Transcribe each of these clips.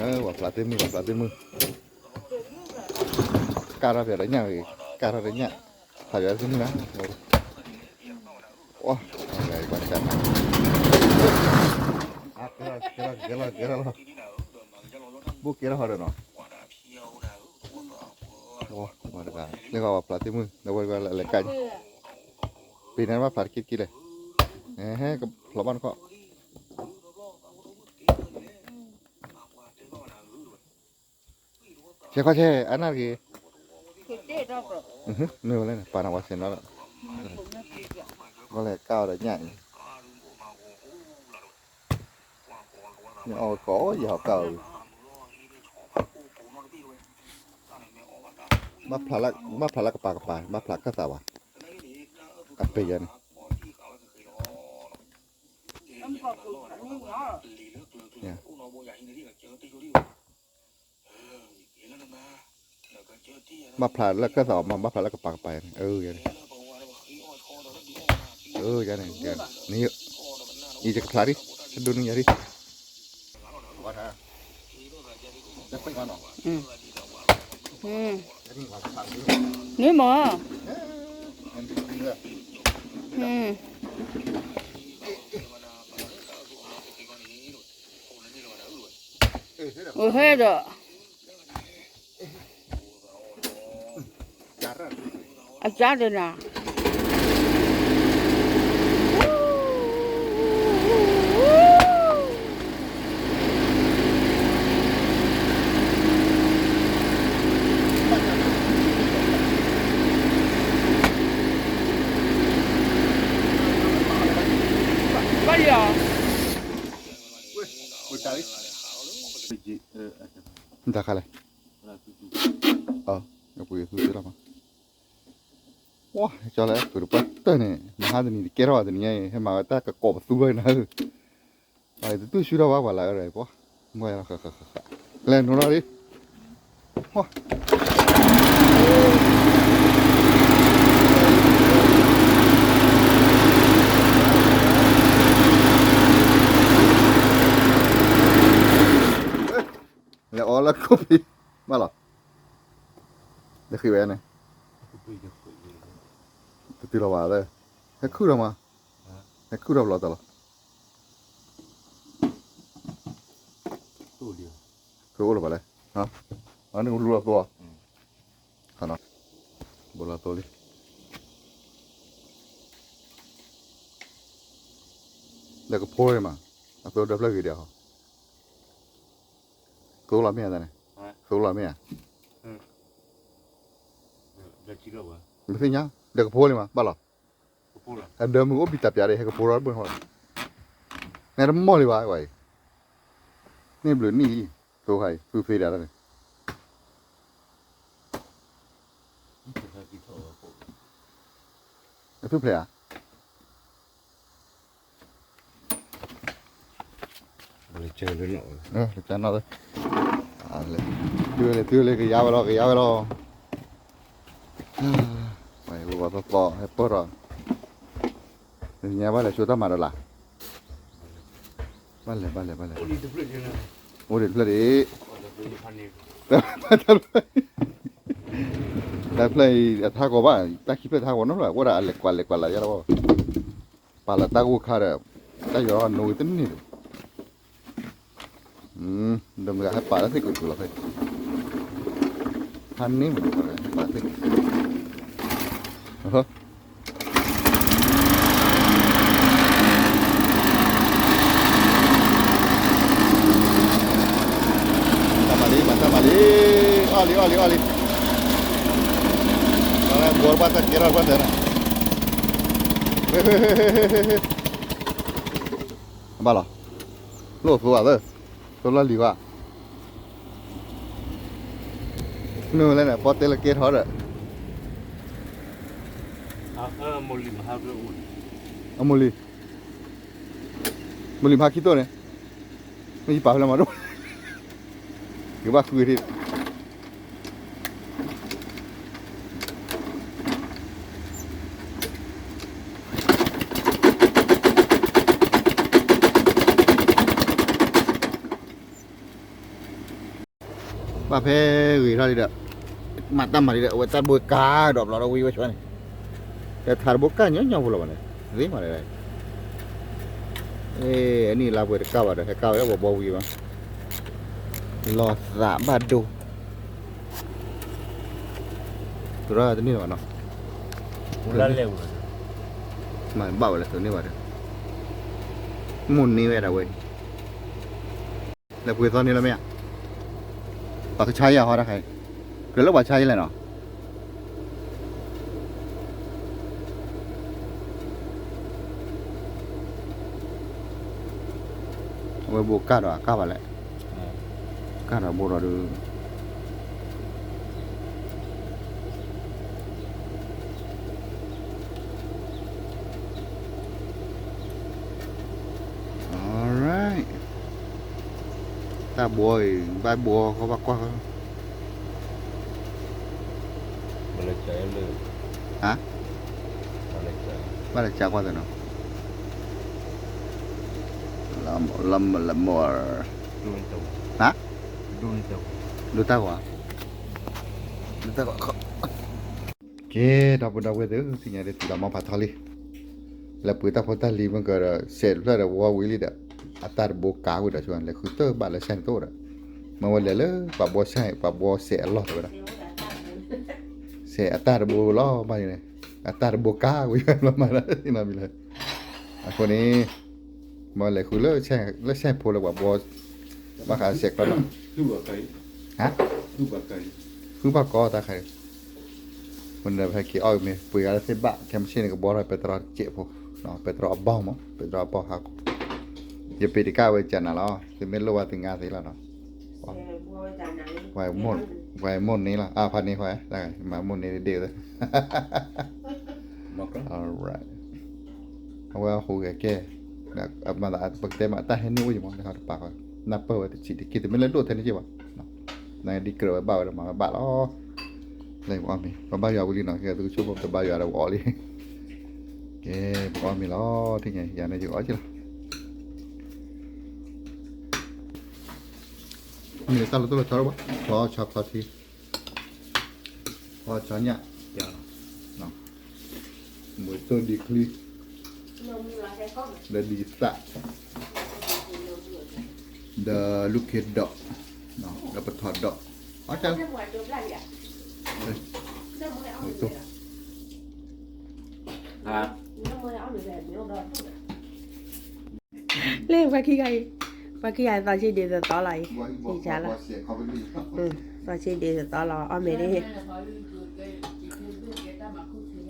ဝဲဖျါသ့ၣ်မုၢ် ဝဲဖျါသ့ၣ်မုၢ်, ကၢ်ထီၣ်ပၠးဒီးညၣ်ဂ့ၤ, ကၢ်ထီၣ်ဒီးညၣ်, ဖျါပၠးသ့ၣ်မုၢ်နၤ, အိၣ်, ကဲထီၣ် ကဲထီၣ် ကဲထီၣ်လီၤ, ဘိၣ်ကဲထီၣ်ဟီဒီးနီၤ, လၢဂၤဝဲဖျါသ့ၣ်မုၢ် ဒီးဝဲလဲၤကၢ်, ပ့ၤန့ၣ်ဘၣ်ဖျါတက့ၢ်တက့ၢ်လဲၣ်, ဟဲကဖျါဘၣ်နခီၣ် ဆဲးခွါဆဲး အနၢ်တဂ့ၤ, မ့ၢ်ဝဲလဲၣ်န့ၣ် ပာ်နၤဝါဆဲးနီၤလီၤ, ကလဲၤကၢ်အီၤဒီးညၣ်အံၤ, မ့ၢ်အီၣ်ကီး ယဟီၣ်ကၢ်အီၤ, ဘၣ်ဖျါလၢကပၤကပၤ ဘၣ်ဖျါခၢၣ်သးဘၣ်, အပ့ၤယၤန့ၣ် ဘၣ်ဖျါလၢကၢၣ်သးအီၤမး ဘၣ်ဖျါလၢကပၤကပၤန့ၣ် အၢ ယၤန့ၣ်, အၢ ယၤန့ၣ်, နံၤ, အံၤယကဖျါဒံး, တဒိးနံၤယၤဒံး, နံၤမး, အိၣ်ဟဲဒီး အစၢ်ဒၣ်နၤ, ဘၣ်လံဧါ, တၢ်ခါလဲၣ်, ပှ့ၤသူလီၤမး, ဝါ ကၠီလၢပုၢ်တပှၢ်တၢၢ်န့ၣ် မဟါတနံၤတကဲထီၣ်ဘၣ်တနံၤညါအံၤ ဟဲမၤဝဲတၢ်ကကိးပသူဘၣ်နၤဧၢ, တတူၢ်ဆူၣ်ထီၣ်ဘၣ်ပှၤလၢအရၢပှၤ, လဲၤနိထီၣ်လံ, လဲၤအီၣ်လၢခိၣ်ဖံး, ဘၣ်လီၤ, တဃံးဝဲန့ၣ်, တတုၤလီၤဘၣ်, ဟဲခုၣ်ထီၣ်မး, ဟဲခုၣ်ထီၣ်ဘျီတၢ်လီၤ, ကအိၣ်လၢၤဘၣ်လဲၣ်, အန့ၣ်ကလူလီၤသိ, ဘိလီၤသိလံ, ဒီးကဖိန့ၣ်မး, အသိဒၢဖျၢၣ်ဂ့ၤဒံးဟီ, သိလီၤမ့ၢ်ဧါန့ၣ်, သိလီၤမ့ၢ်ဧါ, မသ့ၣ်ညါ, ဒီးကဖိန့ၣ်မး ဘၣ်လီၤ, အဒၢမုၢ်အိၣ်ဘံၣ်တၢ်ပၠးဒီး ဟဲကဖိထီၣ်တဘၣ်ဟီ, နတမီၢ်လံဘၣ်ဝဲအံၤ, န့ၢ်ဘျုးနံၣ်လံ, သိခါအံၤ သူသ့ဒၣ်တၢ်န့ၣ်, အသူဖျဲးဧါ တုၤဝဲလၢ တုၤဝဲလၢ ကယါဝဲလီၤ ကယါဝဲလီၤ, ပှၤသီသီ ဟဲပၢၢ်ထီၣ်, ညါဘၣ်လဲၤဆိတၢ်မၤဒီးလၢ်, ဘၣ်လဲၤ ဘၣ်လဲၤ ဘၣ်လဲၤ, အိၣ်ဒံးတဖျၢၣ်ဒံး, တၢ်ဖျၢၣ်အံၤအထးကီးဘၣ်, တၢ်ခံဖျၢၣ်ထးကီးနီတဖျၢၣ် အိၣ်ဒၣ်အလဲၤကွၢ်လဲၤကွၢ်လၢ်ယါလီၤ, ပာ်လီၤတၢ်ဂိၢ်ခါဒီး, တၢ်ယီၤနီၣ်ဂံၢ်တန့ၢ်ဒီး ဒီးမတၤဟဲပာ်လၢသ့ၣ်ကတုၤလီၤဖဲ, ဖးန့ၢ်မတၤဟဲပာ်သ့ၣ်ကတုၤ, တၢ်မၤလံ မၤတၢ်မၤလံ, အီၣ်လံ အီၣ်လံ အီၣ်လံ, ဘိးဘၣ်တၢ်ကဲထီၣ်ဘၣ်တၢ်န့ၣ်, ဘၣ်လီၤ, လိၣ်သိအသၢ, သိလီၢ်လံၤဘၣ်, မ့ၢ်ဝဲလဲၣ်န့ၣ် ပီၣ်တဲလၢကဲထီၣ်ဒီး, အမိၢ်လံၤ, မိၢ်လံၤမဟါခံတိၢ်န့ၣ်, မ့ၢ်ယပာ်ဖဲလဲၣ်မၤဒိၣ်, ယကဘၣ်ဃုထံၣ် တၢ် ဘၣ်ဖဲဂ့ၤထီၣ်လံဒီး မၤတၢ်မၤလံဒီး အဝဲတၢ်တဘိကါဒီးဘျီဒီးဝံဝဲဆၢန့ၣ်, ဒီးထးတဘိကါညီညီဖိလီၤဘၣ်န့ၣ် သ့မးဒီး, အနံၣ်လါပှဲၤတကါဘၣ်ဒီး ဟဲကါဝဲဒၣ်ပှၤဘီဝံဘၣ်, လီၤသးဘၣ်ဒိ, တရၢတန့ၢ်လီၤဘၣ်နီၤ, မၤဘၣ်ဝဲလၢသုန့ၢ်ဘၣ်ဒီး, မိၢ်န့ၢ်ဝဲဒၣ်ဝဲ လဲၤပှ့ၤသီန့ၣ်လီၤမ့ၢ်ဧါ, ပှၤကဆါယၤဟီတခါအံၤ, ကြၢးလၢပှၤဆါယလဲၣ်နီၤ, အဝဲဘိးကၢ်ဒီးအကၢ်ဘၣ်လဲၣ်, ကၢ်ဒီးဘိးဒီးဒုး Alright, တၢ်ဘှီအံၤ ဘၣ်ဘှီကီဘၣ်ကွၢ်, ဟါ, ဘၣ်လဲၤကကွၢ်သနီၤ, လၢမုၢ်လၢမုၢ်, ဟါ, ဒိတၢ်ဂီၤ, ဒိတၢ်ဂီၤ, ကဲ ဒီပုၢ်ဒီဝဲၢ်သ့ၣ်ဧၢ, သ့ၣ်ညါဒ်သုလီၤမီဖးထီလံ, လဲၤပှ့ၤတၢ်ဖိတၢ်လံၤမ့ၢ်ကဒီး စဲးဖျၢၣ်ဒီးဝီဝံၤလံဒီး အတၢ်တဘိကါဝံၤဒီး လဲၤဃုတၢ်ဘၣ်လၢဆဲန့ၣ်တအိၣ်ဒီး, မ့ၢ်ဝဲလဲၤလၢပှၤဘှီဆဲ ပှၤဘှီစဲးအလီၢ်တဲဝဲဒၣ်, စဲးအတၢ်တဘိလီၤမးန့ၣ်, အတၢ်တဘိကါဝံၤလီၤမးလၢသ့ၣ်နီၣ်မံၤလၢ, အဃိန့ၣ် မ့ၢ်လဲၤဃုလၢဆဲ လၢဆဲဖိလၢပှၤဘှီ, ဘၣ်ဃးစဲးကျီလီၤ, ဟါ, ဃုဘၣ်ကီတၢ်ခါအံၤ, အဃိန့ၣ်ဒီးပဟဲက့ၤအီၣ်အံၤမ့ၢ် ပှ့ၤဂၤလၢသ့ၣ်ဘၣ် ခဲမုၢ်ဆ့ၣ်န့ၣ် ကဘှီထီၣ်ပဲတြီတစဲးဖိ, ပဲတြီအဘီၣ်မး ပဲတြီအဘီၣ်ဟး, ယပ့ၤတကၣ်ဝဲကနၤလီၤ သုမ့ၢ်လိၣ်ဝဲသုငါသ့လီၤနီၤ, ပှၤမိၢ်န့ၣ်လီၤ အဖးန့ၣ် ပှၤမၤမိၢ်န့ၣ်ဒ့ဒ့, အဝဲဟူးဂဲၤကဲ, ပကတဲမးတၢ်ဟဲန့ၢ်အိၣ်ယံၤမး နဟးတပာ်ဃီ, နၢ်ပၢၢ်ဝဲတဆံးတက့ၢ် သုမ့ၢ်လဲၤဒိၣ်ထဲန့ၣ်က့ၢ်ဘၣ်, နဒ်ကြၢးဝဲဘၣ်ဝဲဒီးမၤဝဲဘၣ်လီၤ, လၢပအီၣ်မ့ၤ ပဘၣ်ယွၤဝံၤလံနီၤ သုကဆိကမိၣ်တဘၣ်ယွၤဒီးပအီၣ်လံ, ကဲ ပကအီၣ်မ့ၤလီၤ ထံၣ်ညါ ယၤန့ၣ်ယကအီၣ်က့ၤလီၤ, မ့ၢ်တၢ်လီၤတိၢ်လီၤဆီဘၣ် ဆီဆီထံ ဆီဆီညၣ်, မုာ်တိၢ်ဒံချံ, ဒီးဒံသၣ်, ဒီးလူၢ်ခ့ဒိး, ဒီးပထီၣ်ဒိး, အီၣ်ကၢ, လၢပှၤခံဂၤအံၤ, ပှၤခံဂၤသီဆံဒ်သိးသိးလီၤအံၤ, ဆံဆါလီၤ, သီဆံဒ်သိးသိးလီၤ အီၣ်မ့ၤဒ်, အီၣ်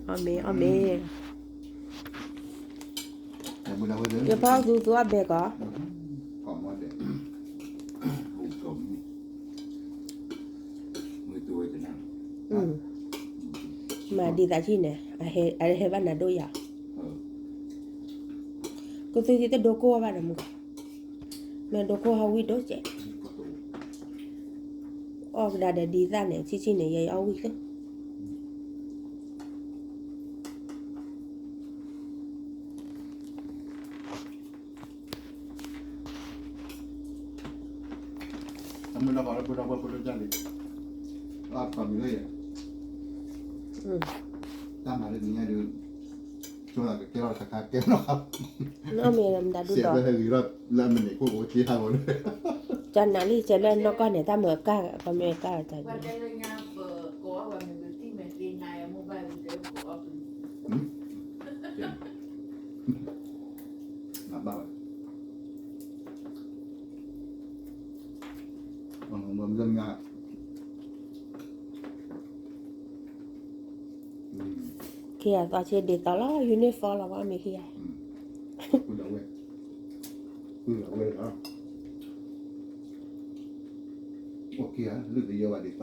မ့ၤ အီၣ်မ့ၤ, ယဖီသူသူအဘဲကီး, မၤဒ်သးဆံၣ်န့ၣ်, အဟဲဘၣ်နၤဒိၣ်ယၤ, ကသူတဒိကိၢ်ဘၣ်ဒီးမူ, မ့ၢ်ဒိကိၢ်ဟီၣ်ဝံၣ်ဒိၣ်ကဲး, အီၣ်ကဒါဒီးဒ်သၣ်န့ၣ် ဆံၣ်ဆံၣ်န့ၣ် ယအီၣ်ဝံၣ်သ့ တၢ်မၤလၢနံၤညါဒုး, ကၠိလၢကကဲထီၣ်တခါကဲထီၣ်, နီၢ်မ့ၢ်မတၤဒုးဒီး, ကနၤလံ ကဲလၢနီၢ်ကီၢ်န့ၣ် တၢ်မၤကၢ် ကမ့ၢ်ကၢ်တၢ်, မၤဘၣ်ဝဲ, မၤဘၣ်, ခံဂၤသီဆံဒ်သိးလီၤ uniform လီၤ ပှၤမ့ၢ်ခံဂၤ, ဝဲ, ဝဲ, အိၣ်ခံဂၤ လုၢ်တယၢဘၣ်ဒ်သိး,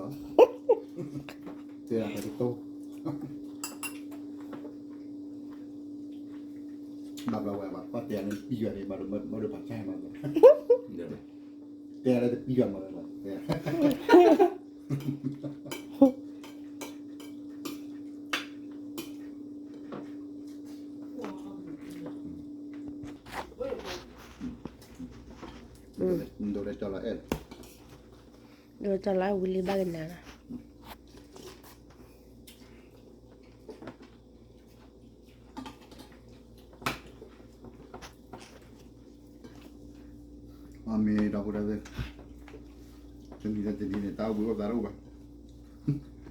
တဲဒၣ်တတိ, ဘၣ်ဘျီဝဲဘၣ် ပှၤတဲန့ၣ်တပံယွၤန့ၣ် ဘၣ်ဒိဘၣ်ဆါမး, တဲလၢတပံယွၤမးလၢဘၣ်, တဲ မ့ၢ် ဒိးလၢကၠီလီၤအဲၣ်, ဒိးကၠီလီၤအဲၣ်ဝံၤလံဘၣ်ကနၤလီၤ. အီၣ်မ့ၤဒီပုၢ်ဒီဝဲၢ်, တနံၤလၢတနံၤန့ၣ် တၢ်အိၣ်ဘှံးအိၣ်သါတအိၣ်ဘၣ်. အီၣ်မ့ၤဝံၤဘိၣ်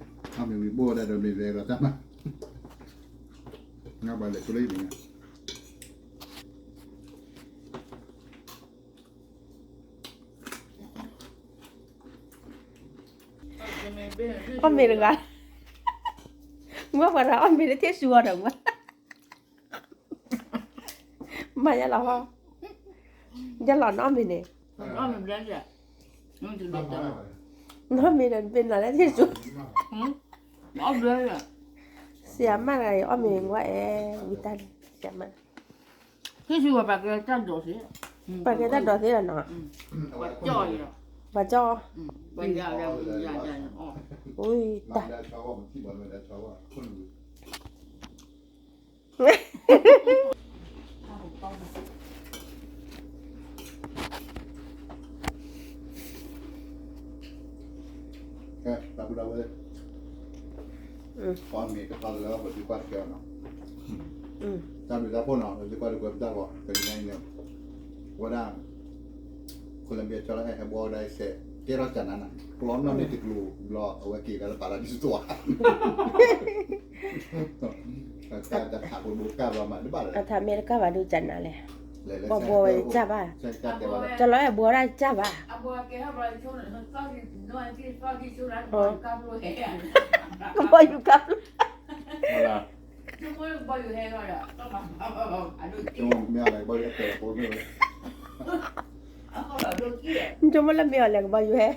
ဝဲဒၣ်ဒီးမ့ၤလဲၤဒီးတၢ်မၤ, ငါဘၣ်လဲၤကျိလၢယမ့ၢ်ညါ အီၣ်မ့ၤတဂၤ, မ့ၢ်ပှၤတဂၤအီၣ်မ့ၤလၢထံၣ်ဆူအီၤဒီးမး, မၤယလီၤ, ယလီၤနီၢ်မ့ၤန့ၣ်, နီၢ်မ့ၤဒီးပ့ၤနီၤလၢထံၣ်ဆူ, ဆရာမတဂၤအံၤအီၣ်မ့ၤဝဲအဲၣ်ဝံၤတၢ်န့ၣ်, ဆရာမ, ပှၤကဲတၢ်ဒိးသ့လီၤနီၤ, ပှၤကၠီ, ဝံၤတၢ် တၢ်ဘျုးတၢ်ဖှိၣ်နီၤ သုကွၢ်တကဲအီၤနီၤ, တၢ်ဘျုးတၢ်ဖှိၣ်နီၤ သုကွၢ်တကဲပတၢ်ဂီၤ တနံၤညါအံၤန့ၣ်, ဝဲဒၣ် Colombia ကၠီလီၤအဲၣ်ဟဲဘှီဝဲဒၣ်စဲး ကဲထီၣ်ကၠနါနီၤ ကျီနီၣ်န့ၢ်တကျိၤဘျီ အဝဲက့ၤဝဲလၢပၤရၤဒံစူၤ တၢ်ခးဖိဒိကၢ်ဘျီမးတဘၣ်လၢ အထါမ့ၢ်တကၢ်ဘၣ်ဒုကၠနါလဲၣ်, ဘှီဘှီဝဲကၢ်ဘၣ်, ကၠီလီၤအဲၣ်ဘှီဒၣ်ကၢ်ဘၣ်, ကဘီယူၤကၢ်ဖျိ နဆိကမိၣ်လၢမ့ၢ်အီၤလဲၣ်ကဘီယူၤဟဲ,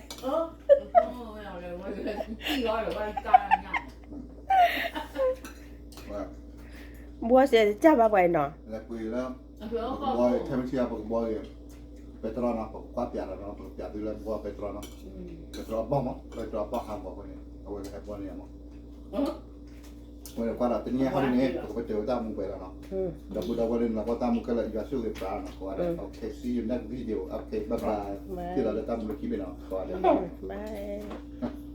ဘှီစဲးတကၢ်ဘၣ်ပှၤအံၤနီၤ, ပကဘှီ ထဲမဆံး ပကဘှီဂ့ၤ, ပဲတြီနီၤ ပကကွၢ်ပြးလီၤနီၤ ပကပြးသုလၢဘှီပဲတြီနီၤ, ပဲတြီဘီၣ်မး ပဲတြီဘီၣ်ဟးဂီၤအဃိန့ၣ် အဝဲကဟဲဘှီန့ၢ်ယၤမး, ဝဲကွၢ်ဒီးတနံၤအံၤဟီဒ်န့ၣ် ပကပတုာ်ဝဲတၢ်မူပှဲၤလီၤနီၤ, ဒီပုၢ်ဒီဝဲၢ်လၢနကွၢ်တၢ်မူခဲလၢာ် ယွၤဆိၣ်ဂ့ၤပှၤနီၤ ကိးဂၤဒဲး, okay, see you next video, okay, bye bye, ထံၣ်လီၤလၢတၢ်မူလၢခံဘ့ၣ်နီၤ ကိးဂၤဒဲး, bye.